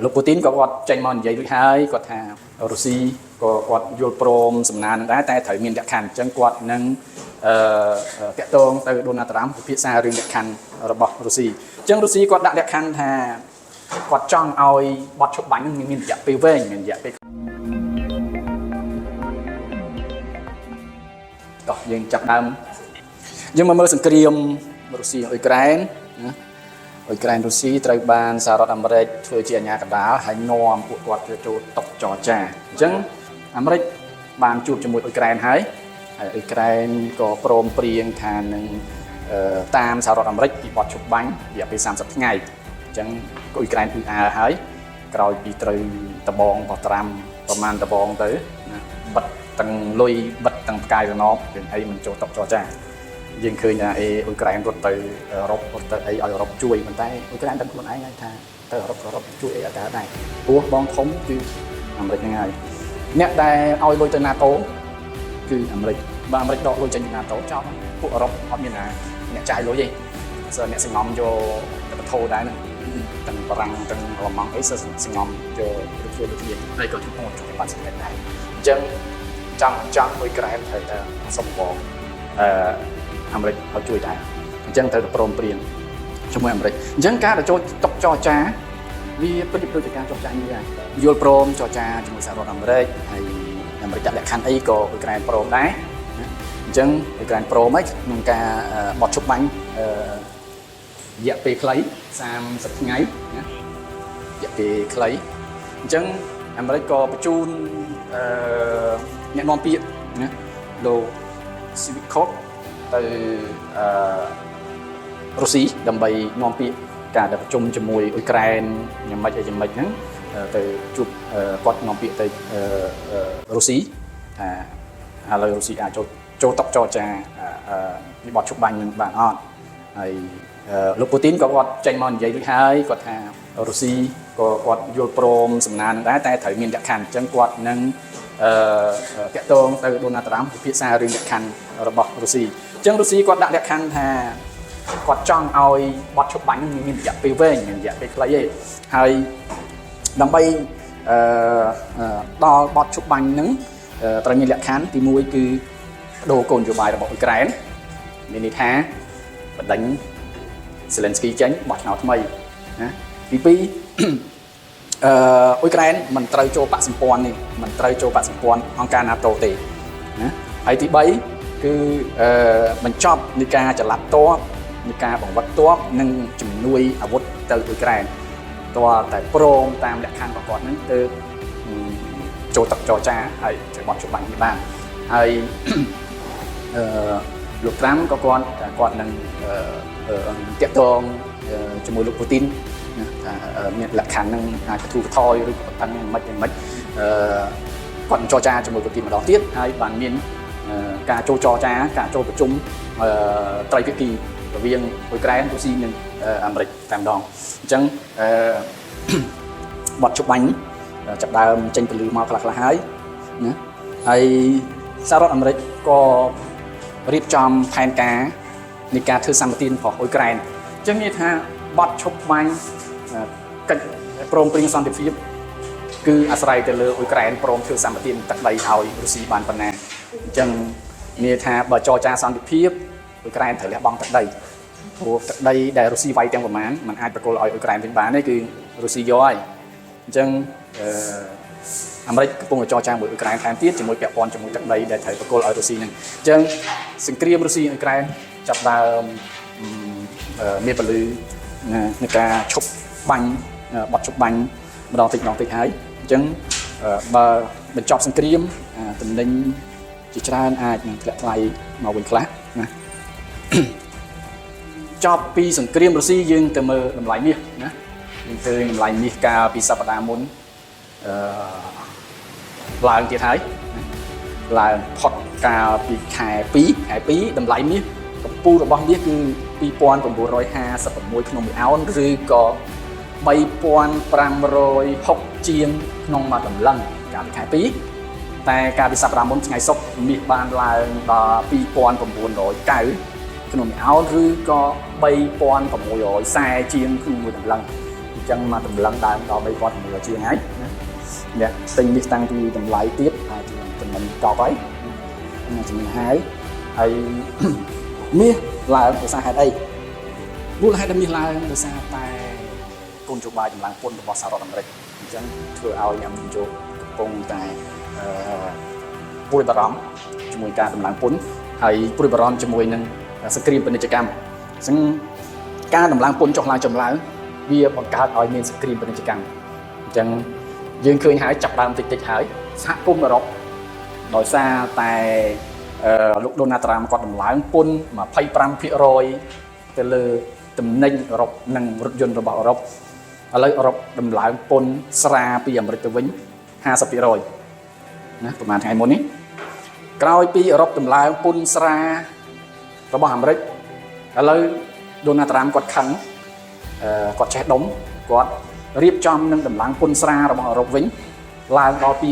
លោកពូទីនក៏គាត់ចេញមកនិយាយរួចហើយគាត់ថារុស្ស៊ីក៏គាត់យល់ព្រមសំណើនឹងដែរតែត្រូវមានលក្ខខណ្ឌអញ្ចឹងគាត់នឹងអឺតាក់ទងទៅដូណាល់ត្រាំពិភាក្សារឿងលក្ខខណ្ឌរបស់រុស្ស៊ីអញ្ចឹងរុស្ស៊ីគាត់ដាក់លក្ខខណ្ឌថាគាត់ចង់ឲ្យបទឈប់បាញ់នឹងមានរយៈពេលវែងមានរយៈពេលតោះយើងចាប់ដើមយើងមកមើលសង្គ្រាមរុស្ស៊ីអ៊ុយក្រែនណាអ៊ុយក្រែនរុស្ស៊ីត្រូវបានសហរដ្ឋអាមេរិកធ្វើជាអាជ្ញាកណ្ដាលហើយនាំពួកគាត់ទៅចូលតុចរចាអញ្ចឹងអាមេរិកបានជួបជាមួយអ៊ុយក្រែនហើយហើយអ៊ុយក្រែនក៏ព្រមព្រៀងថានឹងតាមសហរដ្ឋអាមេរិកពីបទឈប់បាញ់រយៈពេល30ថ្ងៃអញ្ចឹងអ៊ុយក្រែនអ៊ឺអើហើយក្រោយពីត្រូវដបងបត្រាំប្រមាណដបងទៅណាបិទទាំងលុយបិទទាំងផ្កាយរណបរឿងអីមិនចូលតុចរចាយើងឃើញថាអេអ៊ុយក្រែនរត់ទៅអឺរ៉ុបរត់ទៅអីឲ្យអឺរ៉ុបជួយប៉ុន្តែអ៊ុយក្រែនដឹងខ្លួនឯងហើយថាទៅអឺរ៉ុបក៏អឺរ៉ុបជួយអីអត់កើតដែរព្រោះបងធំគឺអាមេរិកហ្នឹងហើយអ្នកដែលឲ្យលុយទៅ NATO គឺអាមេរិកបើអាមេរិកដកលុយចេញពី NATO ចប់ហើយពួកអឺរ៉ុបអត់មានណាអ្នកចាយលុយទេសើអ្នកសង្ងំយកទៅបធោដែរហ្នឹងទាំងបារាំងទាំងអាល្លឺម៉ង់អីសើសង្ងំយកទៅធ្វើដូចគ្នាហើយក៏ជប៉ុនជួយបានសម្រេចដែរអញ្ចឹងចង់ចង់អ៊ុយក្រែនត្រូវតែសុំបងអឺអាមេរិកឲ្យជួយដែរអញ្ចឹងត្រូវតែព្រមព្រៀងជាមួយអាមេរិកអញ្ចឹងការដែលចូលតុចរចាវាប្រៀបដូចជាការចរចានេះដែរយល់ព្រមចរចាជាមួយសហរដ្ឋអាមេរិកហើយអាមេរិកដាក់លក្ខខណ្ឌអីក៏អ៊ុយក្រែនព្រមដែរណាអញ្ចឹងអ៊ុយក្រែនព្រមហើយក្នុងការបត់ឈប់បាញ់អឺរយៈពេលខ្លី30ថ្ងៃណារយៈពេលខ្លីអញ្ចឹងអាមេរិកក៏បញ្ជូនអឺអ្នកនាំពាក្យណាលោក Sivkov ទៅអឺរុស្ស៊ីដើម្បីនាំពាក្យការដែលប្រជុំជាមួយអ៊ុយក្រែនយ៉ាងម៉េចអីយ៉ាងម៉េចហ្នឹងទៅជួបគាត់នាំពាក្យទៅរុស្ស៊ីថាឥឡូវរុស្ស៊ីអាចចូលចូលតុចរចាវិបត្តិឈប់បាញ់នឹងបានអត់ហើយលោកពូទីនក៏គាត់ចេញមកនិយាយរួចហើយគាត់ថារុស្ស៊ីក៏គាត់យល់ព្រមសំណើនឹងដែរតែត្រូវមានលក្ខខណ្ឌអញ្ចឹងគាត់នឹងអឺតាក់ទងទៅដូណាល់ត្រាំពិភាក្សារឿងលក្ខខណ្ឌរបស់រុស្ស៊ីអញ្ចឹងរុស្ស៊ីគាត់ដាក់លក្ខខណ្ឌថាគាត់ចង់ឲ្យបទឈប់បាញ់នឹងមានរយៈពេលវែងមានរយៈពេលខ្លីទេហើយដើម្បីអឺដល់បទឈប់បាញ់នឹងត្រូវមានលក្ខខណ្ឌទី1គឺបដូរគោលនយោបាយរបស់អ៊ុយក្រែនមានន័យថាបណ្ដេញសេលិនស្គីចេញបោះឆ្នោតថ្មីណាទី2អឺអ៊ុយក្រែនមិនត្រូវចូលបកសម្ព័ន្ធនេះមិនត្រូវចូលបកសម្ព័ន្ធអង្គការ NATO ទេណាហើយទី3គឺអឺបញ្ចប់នៃការចល័តទ័ពនៃការបង្វឹកទ័ពនិងជំនួយអាវុធទៅអ៊ុយក្រែនតើតែព្រមតាមលក្ខខណ្ឌរបស់គាត់ហ្នឹងទើបចូលទឹកចរចាហើយត្រូវបត់ច្បាញ់នេះបានហើយអឺលោកត្រាំក៏គាត់គាត់នឹងតាក់ទងជាមួយលោកពូទីនណាថាមានលក្ខខណ្ឌហ្នឹងអាចបធូរបថយឬក៏បន្តឹងយ៉ាងម៉េចយ៉ាងម៉េចអឺគាត់នឹងចរចាជាមួយពូទីនម្ដងទៀតហើយបានមានការចូលចរចាការចូលប្រជុំត្រីភាគីរវាងអ៊ុយក្រែនរុស្ស៊ីនិងអាមេរិកតែម្ដងអញ្ចឹងអឺបទច្បាញ់ចាប់ដើមចេញពលឺមកខ្លះៗហើយណាហើយសហរដ្ឋអាមេរិកក៏រៀបចំផែនការនៃការធ្វើសម្បទានរបស់អ៊ុយក្រែនអញ្ចឹងមានថាបទឈប់បាញ់កិច្ចព្រមព្រៀងសន្តិភាពគឺអាស្រ័យទៅលើអ៊ុយក្រែនព្រមធ្វើសម្បទានទឹកដីឲ្យរុស្ស៊ីបានប៉ុណ្ណាអញ្ចឹងមានថាបើចរចាសន្តិភាពអ៊ុយក្រែនត្រូវលះបង់ទឹកដីព្រោះទឹកដីដែលរុស្ស៊ីវាយទាំងប្រមាណมันអាចប្រគល់ឲ្យអ៊ុយក្រែនវិញបានទេគឺរុស្ស៊ីយកហើយអញ្ចឹងអឺអាមេរិកកំពុងតែចរចាមួយអ៊ុយក្រែនថែមទៀតជាមួយពាក់ព័ន្ធជាមួយទឹកដីដែលត្រូវប្រគល់ឲ្យរុស្ស៊ីហ្នឹងអញ្ចឹងសង្គ្រាមរុស្ស៊ីអ៊ុយក្រែនចាប់ដើមមានពលឺในការឈប់បាញ់បត់ឈប់បាញ់ម្ដងតិចម្ដងតិចហើយអញ្ចឹងបើបញ្ចប់សង្គ្រាមតំណែងជាច្រើនអាចនឹងធ្លាក់ថ្លៃមកវិញខ្លះណាចប់ពីសង្គ្រាមរុស្ស៊ីយើងទៅមើលតម្លៃមាសណាយើងឃើញតម្លៃមាសកាលពីសប្តាហ៍មុនអឺឡើងទៀតហើយឡើងផុតកាលពីខែ2ខែ2តម្លៃមាសកម្ពូលរបស់មាសគឺ2956ក្នុងមួយអោនឬក៏3560ជាងក្នុងមួយតម្លឹងកាលពីខែ2តែកាលពីសប្តាហ៍មុនថ្ងៃសុក្រមាសបានឡើងដល់2990ក្នុងមួយអោនឬក៏3640ជាងក្នុងមួយតម្លឹងអញ្ ញ្ចឹងមកតម្លឹងដើមដល់3600ជាងហើយណាអ្នកទិញមាសតាំងពីតម្លៃទៀតអាចជាចំណេញកប់ហើយណាចំណេញហើយហើយ មាសឡើងដោយសារហេតុអី?មូលហេតុដែលមាសឡើងដោយសារតែគោលនយោបាយតម្លើងពន្ធរបស់សហរដ្ឋអាមេរិកអញ្ចឹងធ្វើឲ្យអ្នកវិនិយោគកំពុងតែព្រួយបារម្ភជាមួយការតម្លើងពន្ធហើយព្រួយបារម្ភជាមួយនឹងសង្គ្រាមពាណិជ្ជកម្មអញ្ចឹងការតម្លើងពន្ធចុះឡើងចំឡើងវាបង្កើតឲ្យមានសង្គ្រាមពាណិជ្ជកម្មអញ្ចឹងយើងឃើញហើយចាប់ដើមតិចតិចៗហើយសហគមន៍អឺរ៉ុបដោយសារតែលោកដូណាល់ត្រាំគាត់តម្លើងពន្ធ25%ទៅលើទំនិញអឺរ៉ុបនិងរថយន្តរបស់អឺរ៉ុបឥឡូវអឺរ៉ុបតម្លើងពន្ធស្រាពីអាមេរិកទៅវិញ50%ណាប្រហែលថ្ងៃមុននេះក្រោយពីអឺរ៉ុបតម្លើងពន្ធស្រារបស់អាមេរិកឥឡូវដូណាល់ត្រាំគាត់ខឹងគាត់ចេះដុំគាត់រៀបចំនឹងតម្លើងពន្ធស្រារបស់អឺរ៉ុបវិញឡើងដល់200%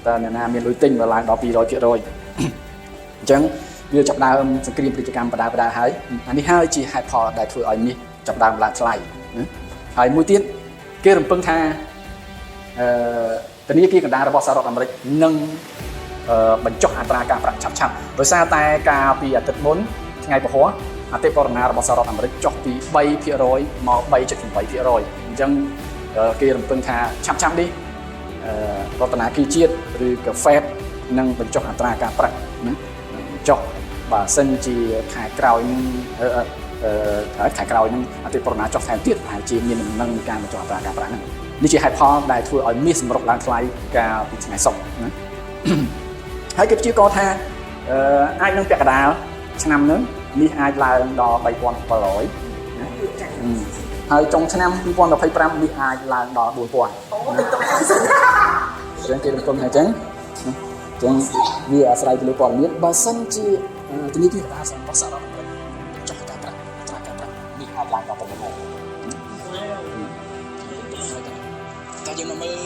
តើអ្នកណាមានលុយទិញបើឡើងដល់200%?អញ្ចឹងវាចាប់ដើមសង្គ្រាមពាណិជ្ជកម្មបដាបដាហើយអានេះហើយជាហេតុផលដែលធ្វើឲ្យមាសចាប់ដើមឡើងថ្លៃណាហើយមួយទៀតគេរំពឹងថាធនាគារកណ្ដាលរបស់សហរដ្ឋអាមេរិកនឹងបញ្ចុះអត្រាការប្រាក់ឆាប់ឆាប់ដោយសារតែកាលពីអាទិត្យមុនថ្ងៃពហុអតិបរមារបស់សហរដ្ឋអាមេរិកចុះពី3%មក3.8%អញ្ចឹងគេរំពឹងថាឆាប់ឆាប់នេះ រតនាគារជាតិឬក៏ Fed នឹងបញ្ចុះអត្រាការប្រាក់ណាបញ្ចុះបើសិនជាខែក្រោយនឹងអឺអឺខែក្រោយនឹងអតិបរមាចុះថែមទៀតប្រហែលជាមានដំណឹងនៃការបញ្ចុះអត្រាការប្រាក់ហ្នឹងនេះជាហេតុផលដែលធ្វើឲ្យមាសសម្រុកឡើងថ្លៃកាលពីថ្ងៃសុក្រណា ហើយគេព្យាករណ៍ថាអាចនឹងពាក់កណ្ដាលឆ្នាំហ្នឹងមាសអាចឡើងដល់3700ណាហើយចុងឆ្នាំ2025មាសអាចឡើងដល់4000 អូតិចតួច អញ្ចឹងគេរំពឹងថាអញ្ចឹងណាអញ្ចឹងវាអាស្រ័យទៅលើព័ត៌មានបើសិនជាធនាគារកណ្ដាលរបស់សហរដ្ឋអាមេរិកបញ្ចុះការប្រាក់អត្រាការប្រាក់នេះអាចឡើងដល់900តែយើងមកមើល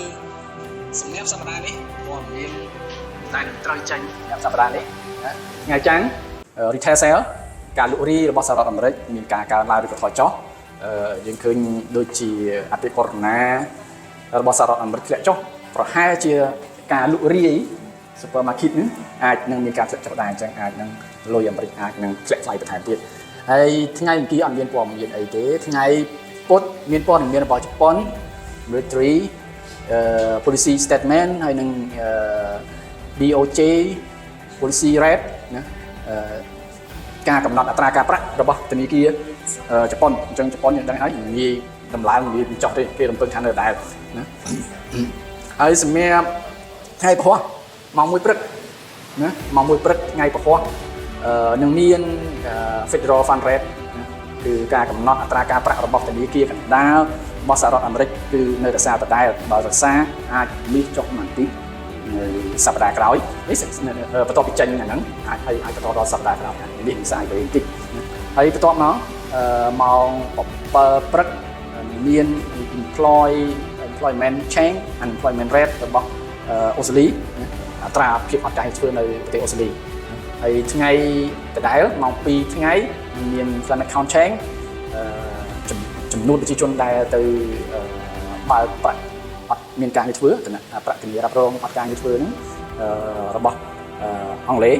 សម្រាប់សប្តាហ៍នេះព័ត៌មានដែលនឹងត្រូវចេញសម្រាប់សប្តាហ៍នេះណាថ្ងៃច័ន្ទ retail sale ការលក់រាយរបស់សហរដ្ឋអាមេរិកមានការកើនឡើងឬក៏ថយចុះយើងឃើញដូចជាអតិបរមារបស់សហរដ្ឋអាមេរិកធ្លាក់ចុះប្រហែលជាការលក់រាយ supermarket ហ្នឹងអាចនឹងមានការធ្លាក់ចុះដែរអញ្ចឹងអាចនឹងលុយអាមេរិកអាចនឹងធ្លាក់ថ្លៃបន្ថែមទៀតហើយថ្ងៃអង្គារអត់មានព័ត៌មានអីទេថ្ងៃពុធមានព័ត៌មានរបស់ជប៉ុន monetary policy statement ហើយនឹងBOJ policy rate ណាការកំណត់អត្រាការប្រាក់របស់ធនាគារជប៉ុនអញ្ចឹងជប៉ុនយើងដឹងហើយងាយតម្លើងងាយបញ្ចុះទេគេរំពឹងថានៅដដែលណាហើយសម្រាប់ថ្ងៃព្រហស្បតិ៍ម៉ោង1ព្រឹកណាម៉ោង1ព្រឹកថ្ងៃព្រហស្បតិ៍នឹងមាន Federal Fund Rate ណាគឺការកំណត់អត្រាការប្រាក់របស់ធនាគារកណ្ដាលរបស់សហរដ្ឋអាមេរិកគឺនៅរក្សាដដែលបើរក្សាអាចមាសចុះបន្តិចនៅសប្តាហ៍ក្រោយនេះបន្ទាប់ពីចេញអាហ្នឹងអាចឲ្យអាចបន្តដល់សប្តាហ៍ក្រោយនេះវិសាយទៅបន្តិចណាហើយបន្ទាប់មកម៉ោង7ព្រឹកមាន employment change unemployment rate របស់អូស្ត្រាលីណាអត្រាភាពអត់ការងារធ្វើនៅប្រទេសអូស្ត្រាលីហើយថ្ងៃដដែលម៉ោង2ថ្ងៃមាន employment count change ចំនួនប្រជាជនដែលទៅបើកប្រាក់អត់មានការងារធ្វើតំណាក់ប្រាក់ធានារ៉ាប់រងអត់ការងារធ្វើហ្នឹងរបស់អង់គ្លេស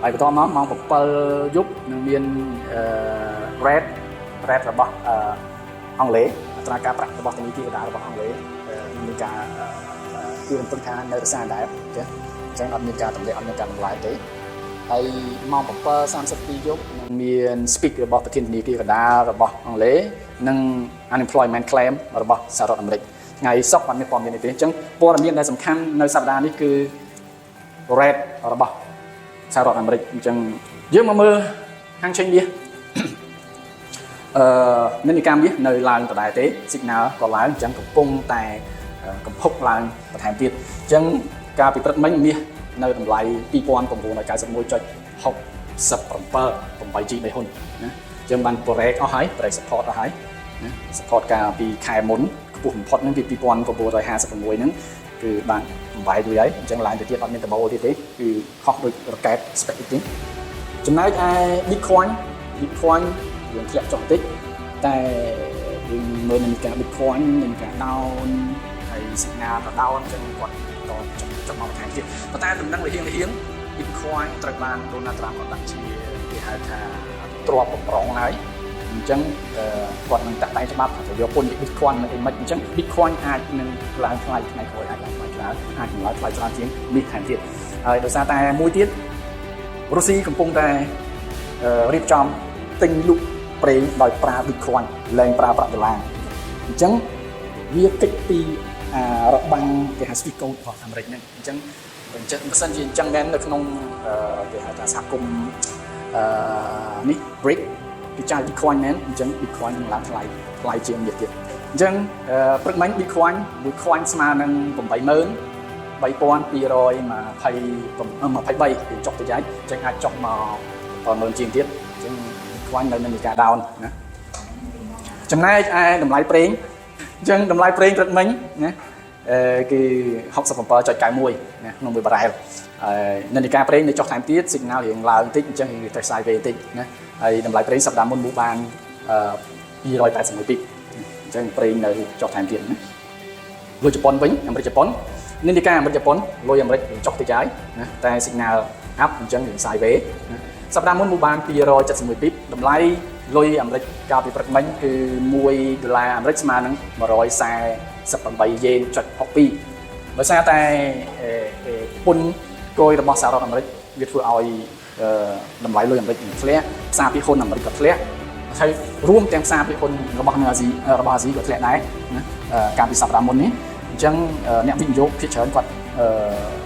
ហើយបន្តមកម៉ោង7យប់នឹងមានrate របស់អង់គ្លេសអត្រាការប្រាក់របស់ធនាគារកណ្ដាលរបស់អង់គ្លេសមានការគឺរំពឹងថានៅរក្សាដែរចាអញ្ចឹងអត់មានការទម្លាក់អត់មានការតម្លើងទេហើយម៉ោង7:32យប់នឹងមាន speech របស់ប្រធានធនាគារកណ្ដាលរបស់អង់គ្លេសនិង unemployment claim របស់សហរដ្ឋអាមេរិកថ្ងៃសុក្រអត់មានព័ត៌មាននេះទេអញ្ចឹងព័ត៌មានដែលសំខាន់នៅសប្តាហ៍នេះគឺ rate របស់សហរដ្ឋអាមេរិកអញ្ចឹងយើងមកមើលហាងឆេងមាស និន្នាការមាសនៅឡើងដដែលទេ signal ក៏ឡើងអញ្ចឹងកំពុងតែកំភុកឡើងបន្ថែមទៀតអញ្ចឹងកាលពីព្រឹកមិញមាសនៅតម្លៃ2991.67 8G 3ហ៊ុនណាអញ្ចឹងបាន break អស់ហើយ break support អស់ហើយណា support កាលពីខែមុនខ្ពស់បំផុតហ្នឹងពី2956ហ្នឹងគឺបានបំបែករួចហើយអញ្ចឹងឡើងទៅទៀតអត់មានដបោទៀតទេគឺហោះដូចរ៉ុកែត SpaceX ទេចំណែកឯ Bitcoin Bitcoin យើងធ្លាក់ចុះបន្តិចតែ យើងមើលនិន្នាការ Bitcoin និន្នាការ down ហើយ signal ក៏ down អញ្ចឹងគាត់តចុះចុះមកបន្ថែមទៀតប៉ុន្តែដំណឹងលហៀងលហៀង Bitcoin ត្រូវបាន Donald Trump គាត់ដាក់ជាគេហៅថាទ្រព្យបំរុងហើយអញ្ចឹងគាត់នឹងតាក់តែងច្បាប់ថាទៅយកពន្ធពី Bitcoin មិនអីមិនអញ្ចឹង Bitcoin អាចនឹងឡើងថ្លៃថ្ងៃក្រោយអាចឡើងថ្លៃច្រើនអាចនឹងឡើងថ្លៃច្រើនជាងមាសថែមទៀតហើយដោយសារតែមួយទៀតរុស្ស៊ីកំពុងតែរៀបចំទិញលក់ប្រេងដោយប្រើ Bitcoin លែងប្រើប្រាក់ដុល្លារអញ្ចឹងវាកិច្ចពីអារបាំងគេហៅ SWIFT code របស់អាមេរិកហ្នឹងអញ្ចឹងបើបើសិនជាអញ្ចឹងមែននៅក្នុងគេហៅថាសហគមន៍នេះ BRIC គេចាយ Bitcoin មែនអញ្ចឹង Bitcoin នឹងឡើងថ្លៃថ្លៃជាងមាសទៀតអញ្ចឹងព្រឹកមិញ Bitcoin មួយ coin ស្មើនឹង83,223វាចុះទៅយ៉ាងអញ្ចឹងអាចចុះមក70,000ជាងទៀតអញ្ចឹង Bitcoin នៅនឹងការ down ណាចំណែកឯតម្លៃប្រេងអញ្ចឹងតម្លៃប្រេងព្រឹកមិញណាអឺគឺ67.91ណាក្នុងមួយបារ៉ែលហើយនិន្នាការប្រេងនៅចុះថែមទៀត signal រៀងឡើងតិចអញ្ចឹងរៀង test sideways តិចណាហើយតម្លៃប្រេងសប្តាហ៍មុនមូបាន281 pip អញ្ចឹងប្រេងនៅចុះថែមទៀតណាលុយជប៉ុនវិញអាមេរិកជប៉ុននិន្នាការអាមេរិកជប៉ុនលុយអាមេរិកចុះតិចហើយណាតែ signal up អញ្ចឹងរៀង sideways ណាសប្តាហ៍មុនមូបាន271 pip តម្លៃលុយអាមេរិកកាលពីព្រឹកមិញគឺ1ដុល្លារអាមេរិកស្មើនឹង148យេនចុច62ដោយសារតែពន្ធគយរបស់សហរដ្ឋអាមេរិកវាធ្វើឲ្យតម្លៃលុយអាមេរិកធ្លាក់ផ្សារភាគហ៊ុនអាមេរិកក៏ធ្លាក់ហើយរួមទាំងផ្សារភាគហ៊ុនរបស់នៅអាស៊ីរបស់អាស៊ីក៏ធ្លាក់ដែរណាកាលពីសប្តាហ៍មុននេះអញ្ចឹងអ្នកវិនិយោគភាគច្រើនគាត់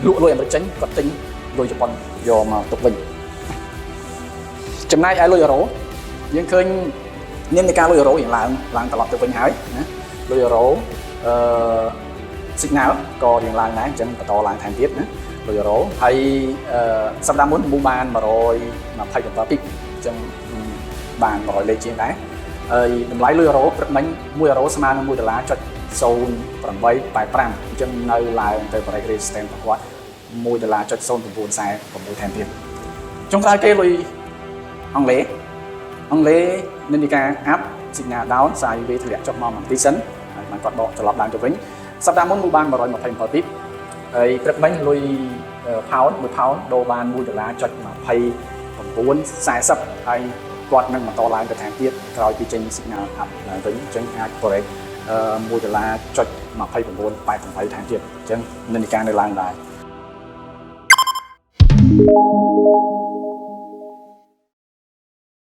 លក់លុយអាមេរិកចេញគាត់ទិញលុយជប៉ុនយកមកទុកវិញចំណែកឯលុយអឺរ៉ូយើងឃើញនិន្នាការលុយអឺរ៉ូរៀងឡើងឡើងត្រឡប់ទៅវិញហើយណាលុយអឺរ៉ូអឺ signal ក៏រៀងឡើងដែរអញ្ចឹងបន្តឡើងថែមទៀតណាលុយអឺរ៉ូហើយសប្តាហ៍មុនមូបាន127 pip អញ្ចឹងបាន100លេខជាងដែរហើយតម្លៃលុយអឺរ៉ូព្រឹកមិញ1អឺរ៉ូស្មើនឹង1ដុល្លារចុច0885អញ្ចឹងនៅឡើងទៅ break resistance របស់គាត់1ដុល្លារចុច0946ថែមទៀតចុងក្រោយគេលុយអង់គ្លេសអង់គ្លេសនិន្នាការ up signal down sideways ធ្លាក់ចុះមកបន្តិចសិនហើយបានគាត់ដកត្រឡប់ឡើងទៅវិញសប្តាហ៍មុនមូបាន127 pip ហើយព្រឹកមិញលុយផោន1ផោនដូរបាន1ដុល្លារចុច29 40ហើយគាត់នឹងបន្តឡើងទៅថែមទៀតក្រោយពីចេញ signal up ឡើងវិញអញ្ចឹងអាច break 1ដុល្លារចុច29 88ថែមទៀតអញ្ចឹងនិន្នាការនៅឡើងដែរ។